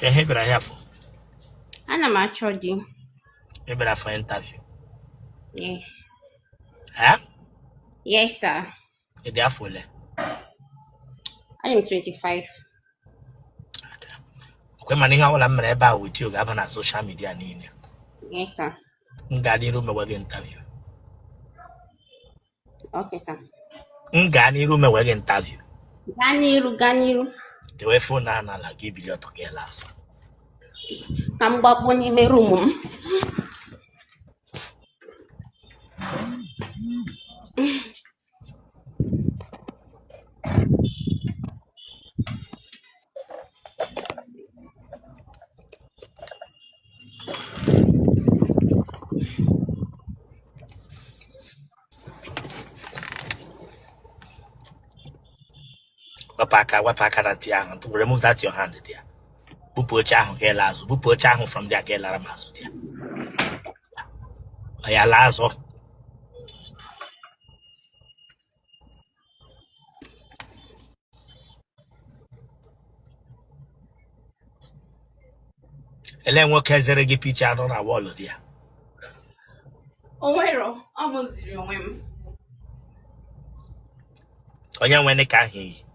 Ka ihe bịara ya for? Ana m achọ di. Ị bịara for interview? Yes. Eh? Yes, sir. Ị dị afọ ole? I am 25. Okwe mana ihe ọbụla m mere ebe a with you ga-aba na social media niile. Yes, sir. M gaa n'iru mewe gị interview. Okay, sir. M gaa n'iru mewe gị interview. Gaa n'iru, gaa n'iru. Dewe phone ahụ n'ala gị bili ọtọ gị laa azụ. Ka m gbakpuo n'ime room m. Wepụ aka na ntị ahụ. Remove that your hand there. Bupụ oche ahụ ka ị laa azụ. Bupụ oche ahụ from there ka ị lara m azụ there. Ọ ya laa azụ. Ele nwoke zere gị picture nọ na wall dị ya? O nwero, ọ mụ ziri onwe m. Onye nwe knicker ahụ i yi?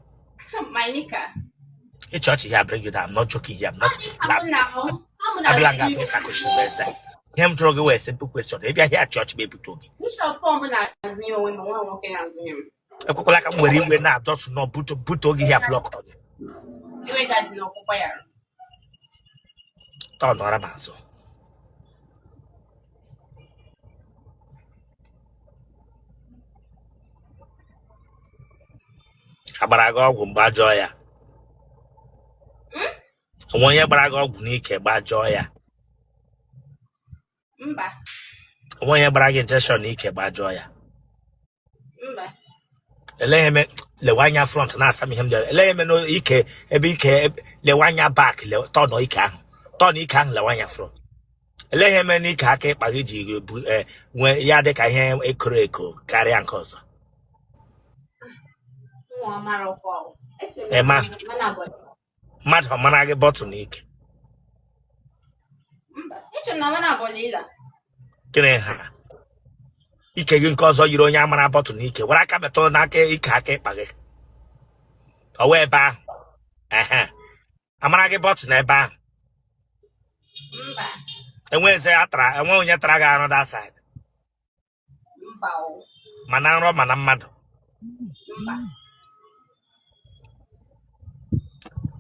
My knicker. Ịchị ọchị here bring you down. I'm not joking here. I'm not. Abịala nga abịa ka kụchiri m eze. Ihe m jụrụ gị wee simple question. Ị bịa here chọọchị ma ebute gị. Bishop ọ mụ na-azụnye onwe m, nwa nwoke na-azụnye m. Ekwekwala ka m were iwe na-adọtụ nọ buto gị here block gị. Iwe ga-adị n'ọkpụkpọ ya. Tọnụọra m azụ. Agbara gị ọgwụ mgbajọọ ya? Onwe onye gbara gị ọgwụ n'ike gbajọọ ya? Mba. Onwe onye gbara gị injection n'ike gbajọọ ya? Mba. Ele ihe lewe anya front na-asa m ihe m bịara. Ele ihe me ike ebe ike lewe anya back, tọnụ ike ahụ, tọnụ ike ahụ, lewe anya front. Ele ihe mere n'ike aka ịkpa gị ji nwee ya dị ka ihe ekoro eko karịa nke ọzọ? Ema mmadụ ọ mara gị bottle n'ike? Gịnị ha ike gị nke ọzọ yiri onye amara bottle n'ike? Were aka metụ n'aka ike aka ịkpa gị ọwa ebe ahụ. Ehe, amara gị bottle n'ebe ahụ? Enwe eze ya tara, enwe onye tara gị arụ that side? Ma na nrọ ma na mmadụ?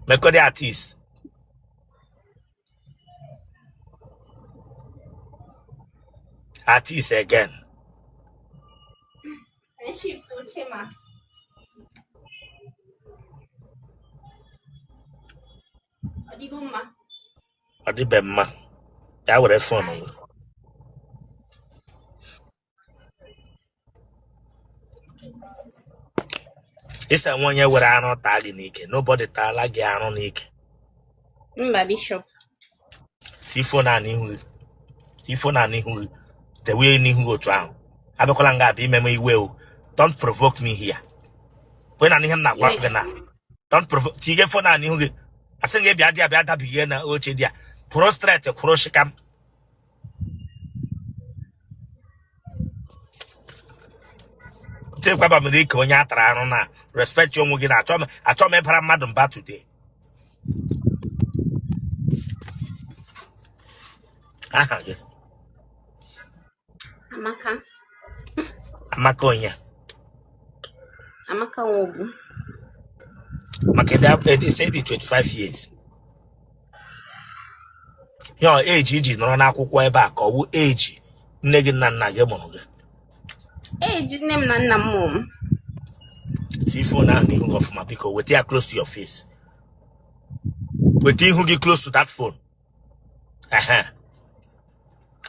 Mekọdị artist. Artist again. Shift oche ma. Ọ dịgo mma? Ọ dịbe mma. Ya were phone gị. Ị sị enwe onye were arụ taa gị n'ike? Nobody taala gị arụ n'ike? Mba, Bishop. Tii phone a n'ihu gị. Tii phone a n'ihu gị. Dewe n'ihu gị otu ahụ. Abịakwala nga abịa ime m iwe o. Don't provoke me here. Kwe na ihe m na-agwa gị na don't provoke. Tinye phone a n'ihu gị. Asị gị bịa dị ya bịa dabighie na oche dị ya. Kwụrụ straight, kwụrụ shikam. Tekwaba mere ike onye a tara arụ na respect onwe gị na achọ m ịbara mmadụ mba today. Aha gị? Amaka. Amaka onye? Amaka Nwogbu. Maka ị sị ị dị 25 years. Ya age i ji nọrọ n'akwụkwọ ebe a ka ọ wụ age nne gị na nna gị mụrụ gị? Age nne m na nna m mụrụ m. Tii phone ahụ n'ihu gị ọfụma, biko. Weta ya close to your face. Weta ihu gị close to that phone. Ehe,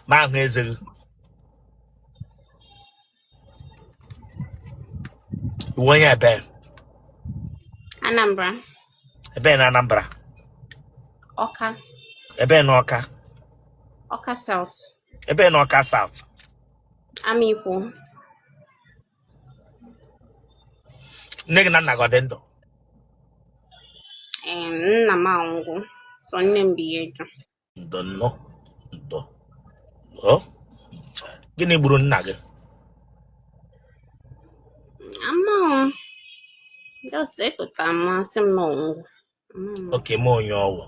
ma ahụ eze gị. Ị wụ onye ebe? Anambra. Ebe na Anambra? Ọka. Ebe na Ọka? Ọka South. Ebe na Ọka South? Amikwo. Nne gị na nna gị ọ dị ndụ? Nna m anwụgo. Sọ nne m bụ ihe jụ. Ndo nnọọ, ndo. Ọ gịnị gburu nna gị? Ama m. Just etota m asị m na ọ nwụrụ. Ama m. Okay, ma onye ọ wụ.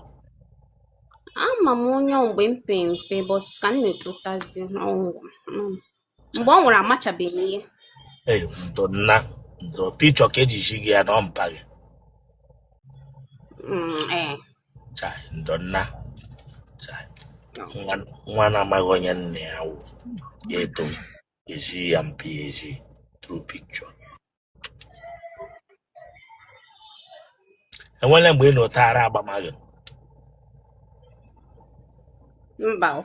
Ama m onye ọ mgbe m pe mpe, but ka m na-etotazi ọ nwụrụ. Ama m. Mgbe ọ nwụrụ amachabeghị m ihe. Ee, ndo nna, ndo picture ka eji ji gị ya na ọ mpa gị. Ee. Chai, ndo nna. Chai. Nwa nwa na-amaghị onye nna ya wụ ya eto eji ya mpi eji through picture. Enwele mgbe ị nọ tara agbamaghị? Mba o.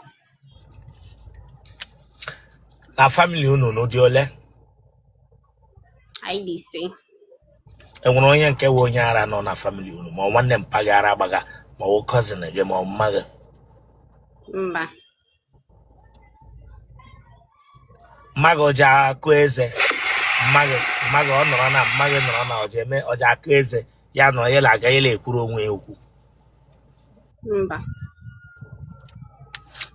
Na family unu n'ụdị ole? Anyị dị 5. Enwere onye nke wụ onye ara nọ na family unu, ma ọ nwanne mpa gị ara agbaga, ma ọ wụ cousin gị, ma ọ mma gị? Mba. Mma gị ọja akụ eze? Mma gị, mma gị ọ nọrọ na mma gị nọrọ na ọja eme ọja akụ eze ya nọ ya aga ya ekwuru onwe ya okwu? Mba.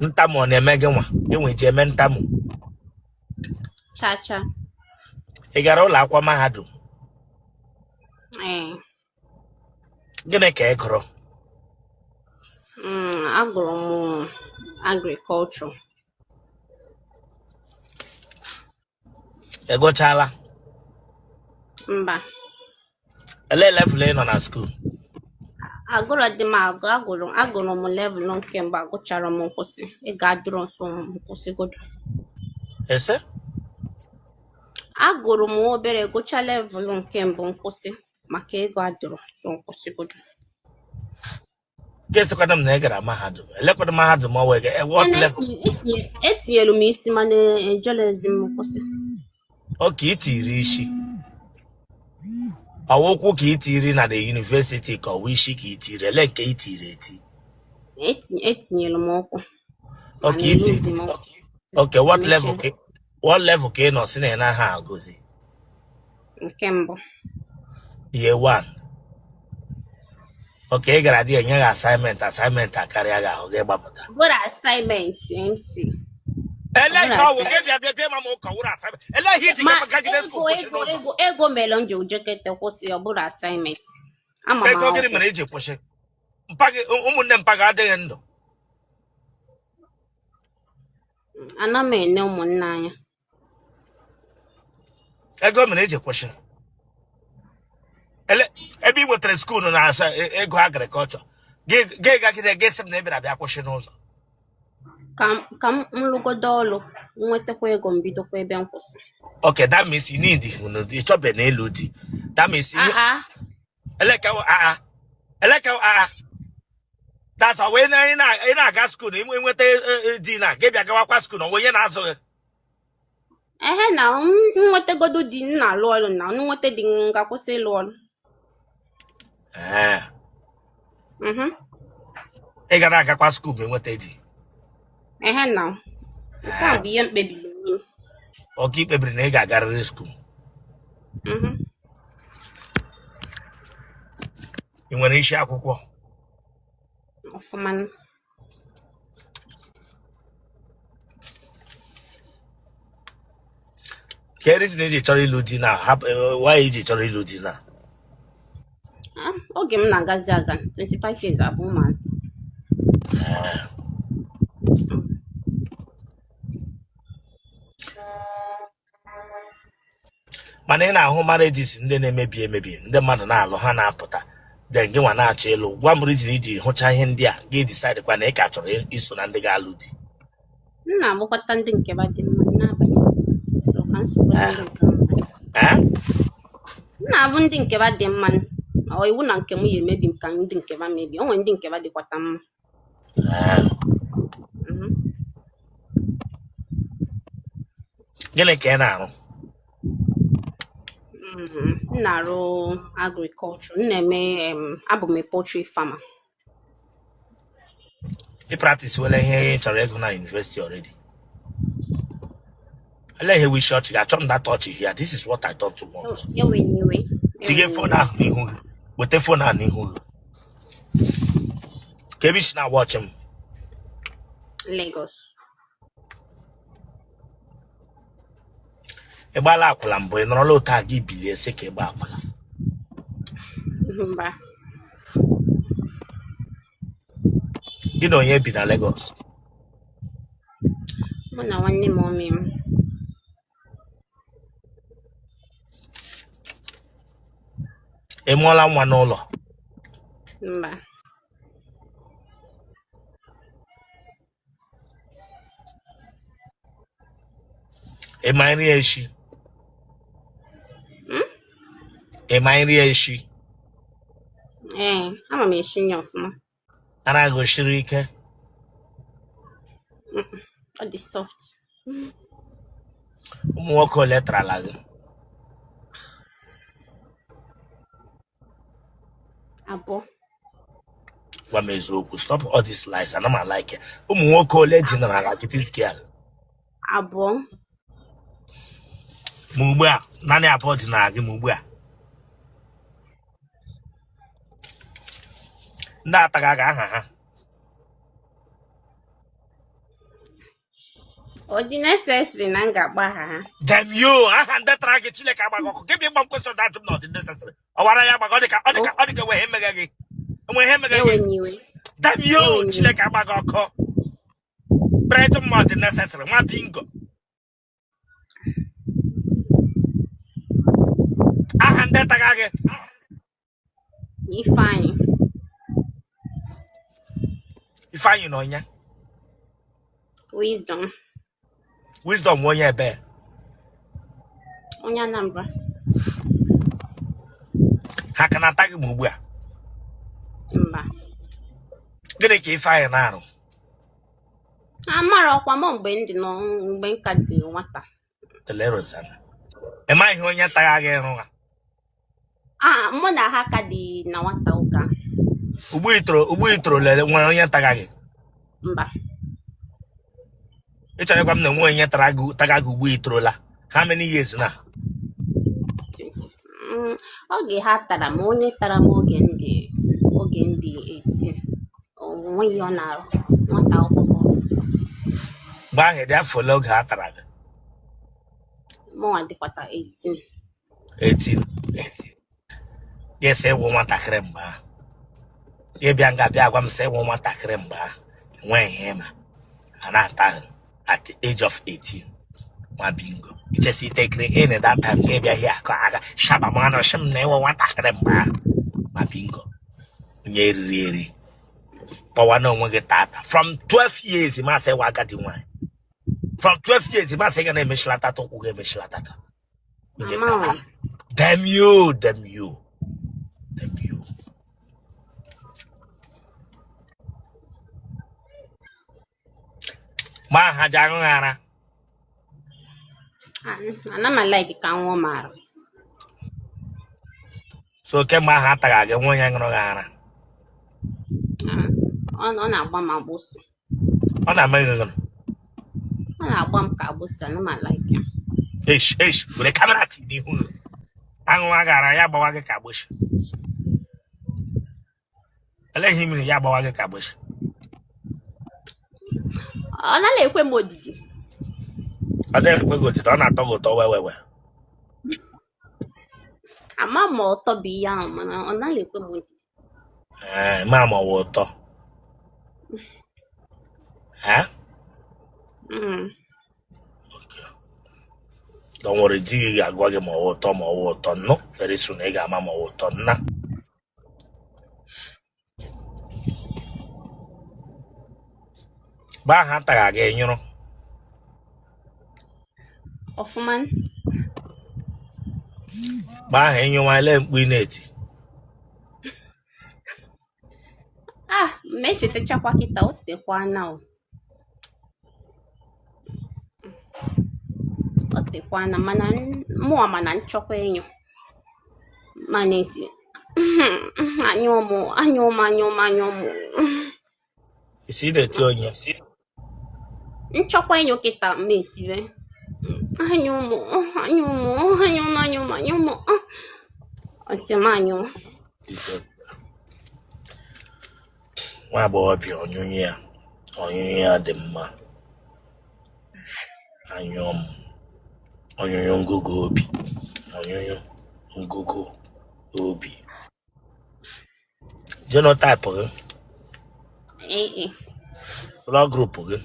Ntamu ọ na-eme gị nwa gị nwe ji eme ntamu? Cha cha. Ị gara ụlọ akwụkwọ mahadum? Ee. Gịnị ka ị gụrụ? Agụrụ m agriculture. Ị gụchala? Mba. Ele level ị nọ na school? Agụrụ dị m agụ, agụrụ m level nke mbụ, agụchara m nkwụsị. Ego adịrọ nso m kwụsịgodo. Ese? Agụrụ m obere gụcha level nke mbụ nkwụsị maka ego adịrọ so nkwụsịgodo. Gị sịkwana m na ị gara mahadum. Elekwana mahadum ọ wee what level? Etinyere m isi mana ejelezi m kwụsị. Okay, itiri isi. Ọwa ụkwụ ka itiri na the university ka ọwa isi ka itiri? Ele nke itiri eti? Etinyere m ụkwụ mana Okay, iti. eluzi m. Okay, what level Emechie. ka what level ka ị nọ si na ị naghị agụzi? Nke mbụ. Year one. Okay, ị gara dị enye gị assignment, assignment akarịa gị ahụ gị gbapụta. Bụrụ assignment MC. Ele Ọ nke bụrụ ọwụ gị bịa bịa bịa ma m ụka wụrụ assignment. Ele ihe iji Ma gagide ego school kwụsị ego n'ụzọ. ego mere m ji ojekete kwụsị, ọ bụrụ assignment. Ama m Ego gịnị akwụkwọ. mere iji kwụsị? Mpa gị, ụmụnne mpa gị adịghị ndụ? Ana m ene ụmụnne anya. Ego mere iji kwụsị. Ele ebe ị nwetara school na-asa ego agriculture. Gị gagide gị sị m na ị bịara bịa kwụsị n'ụzọ. Ka m lụgodo ọlụ, nwetakwa ego m bidokwa ebe m kwụsị. Okay, that means you need ị chọbe na ịlụ di. That means ihe Aa. eleka aa eleka aa that's why ị na-aga school na ị nweta di na gị bịa gawakwa school na onye na-azụ gị. Ehe, na m nwetagodo di m na-alụ ọlụ, na m nweta di m ga-akwụsị ịlụ ọlụ. Ee. Ị ga na-agakwa school ma ị nweta di. Ehe, na nke a bụ ihe m kpebiri onwe m. Ọka i kpebiri na ị ga-agarịrị school. Ị nwere isi akwụkwọ? Ọfụma. Ka reason iji chọrọ ịlụ di na hapụ why iji chọrọ ịlụ di na? Oge m na-agazi aga 25 years abụ ụmụazị. Mana ị na-ahụ marriages ndị na-emebi emebi, ndị mmadụ na-alụ ha na-apụta, then gị nwa na-achọ ịlụ. Gwa m reason iji hụcha ihe ndị a gị decide kwa na ị ka chọrọ iso na ndị ga-alụ di. M na-agbakọta ndị nke ba dị mma n'abalị. So ka nsogbu ndị nke m banye. Eh? M na-abụ ndị nke ba dị mma. Ọ iwu na nke m ya emebi ka ndị nke ba mebi. O nwere ndị nke ba dịkwata mma. Gịnị ka ị na-arụ? M na-arụ agriculture. M na-eme abụ m a poultry farmer. Ị practice wele ihe ị chọrọ ịgụ na university already? Ele ihe wish ọchị ga-achọ m that ọchị here. This is what I don't want. Ewe n'iwe. Tinye phone ahụ n'ihu gị. Weta phone ahụ n'ihu gị. Ka ebe i si na-watch m? Lagos. Ị gbaala akwụla mbụ? Ị nọrọla otu a gị bilie sị ka ị gba akwụla? Mba. Gị na onye bi na Lagos? Mụ na nwanne mummy m. Ị mụọla nwa n'ụlọ? Mba. Ị ma nri eshi? Hmm? Ị ma nri eshi? Ee, ama m esi nri ọfụma. Ara gị siri ike? Ọ dị soft. Ụmụ nwoke ole tarala gị? Abụọ. Gwa m eziokwu, stop all these lies, ana m like. Ụmụ nwoke ole dinarala gị, this girl? Abụọ. Ma ugbu a, naanị abụọ dinara gị ma ugbu a? Ndị ataga gị, aha ha? Ọ dị necessary na m ga-akpọ aha ha? Damn you! Aha ndị tara gị, Chineke agba gị ọkụ. Gị bịa ịgba m question ajụ m na ọ dị necessary. Ọwara ya agbaga, ọ dịka enwe ihe mega gị, enwe ihe mega gị. Ewe n'iwe. Damn you! Ewe n'iwe. Chineke agba gị ọkụ. Bịara ịjụ m ma ọ dị necessary, nwa bingo. Aha ndị taga gị? Ifeanyị. Ifeanyị na onye? Wisdom. Wisdom onye ebe? Onye Anambra. Ha ka na-ata gị ma ugbu a? Mba. Gịnị ka Ifeanyị na-arụ? Amara ọkwa m mgbe m dị nọ, mgbe m ka dị nwata. Telerosana, ị maghị ihe onye tagha gị ịrụ ha? Ah, mụ na ha ka dị na nwata ụka. Ugbu itoro lele, nwere onye tagha gị? Mba. Ị chọrọ ịgwa m na enwe onye tara gị, taga gị ugbu itorola how many years na? 20. Oge ha tara m, onye tara m oge ndị 18, o nweghị ọ na-arụ, nwata akwụkwọ. Mgbe ahụ, dị afọ ole oge ha tara gị? Mụnwa dịkwata 18. 18. Yes, ịwụ nwatakịrị mgbe ahụ. Ị bịa nga bịa gwa m sị ịwụ nwatakịrị mgbe ahụ, enweghị ihe ma a na-ata gị at the age of 18. Nwa bingo, ichesi itekiri in that time ga ịbịa hie akọ aka shaba m anụ sị m na ịwụ nwatakịrị mgbe ahụ. Ma bingo, onye eriri eri kpọwa na onwe gị tata from 12 years, masị ịwa agadi nwaanyị from 12 years, masị ga na-emeshilatata ụkwụ gị emeshilatata onye Mama. tara. Damn you, damn you, damn you! Ma ha ji aṅụ ara? Ana m like ka nwa m arụ. So kemgbe ahụ ataghị gị, nwa onye ṅụrụ gị ara? Ah, ọ na-agba m agbụsị. Ọ na-eme gị gịnị? Ọ na-agba m ka agbụsị, ana m like ya. Esh esh, were camera tinye n'ihu gị. Aṅụwa gị ara, ya gbawa gị ka agbụsị? Olee ihe mere ya gbawa gị ka agbụsị? Ọ naghị ekwe m odidi. Ọ dịghị ekwe gị odidi? Ọ na-atọ gị ụtọ wee wee wee? Ama m ma ụtọ bụ ihe ahụ, mana ọ naghị ekwe m odidi. Ee, ma ma ọ wụ ụtọ. Eh? Mm. Don't worry, di gị ga-agwa gị ma ọ wụ ụtọ, ma ọ wụ ụtọ nnụ. Very soon ị ga-ama ma ọ wụ ụtọ nna. Mgbe ahụ atagha gị, nyụrụ? Ọfụma. Mgbe ahụ ịnyụwa, ele mkpu ị na-eti? Ah, ma echetachakwa kịta, o tekwana o. O tekwana, mana mụnwa mana nchọkwa enyo ma na-eti anyụọ m, anyụọ m, anyụọ m, anyụọ m. Isi ị na-eti onye? Nchọkwa enyo kịta, ma etiwe anyụọ m, anyụọ m, anyụọ m, anyụọ m, anyụọ m, ọtị m anyụọ. Ise. Nwa agbọghọbịa onyunyo ya dị mma. Anyụọ m onyunyo ngụgụ obi, onyunyo ngụgụ obi. Genotype gị? AA. Blood group gị?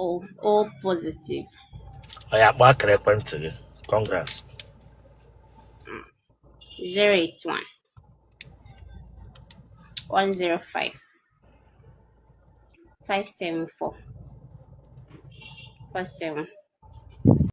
O, O positive. Ọ ya akpọ akara ekwentị gị. Congrats. 081 105 574 47.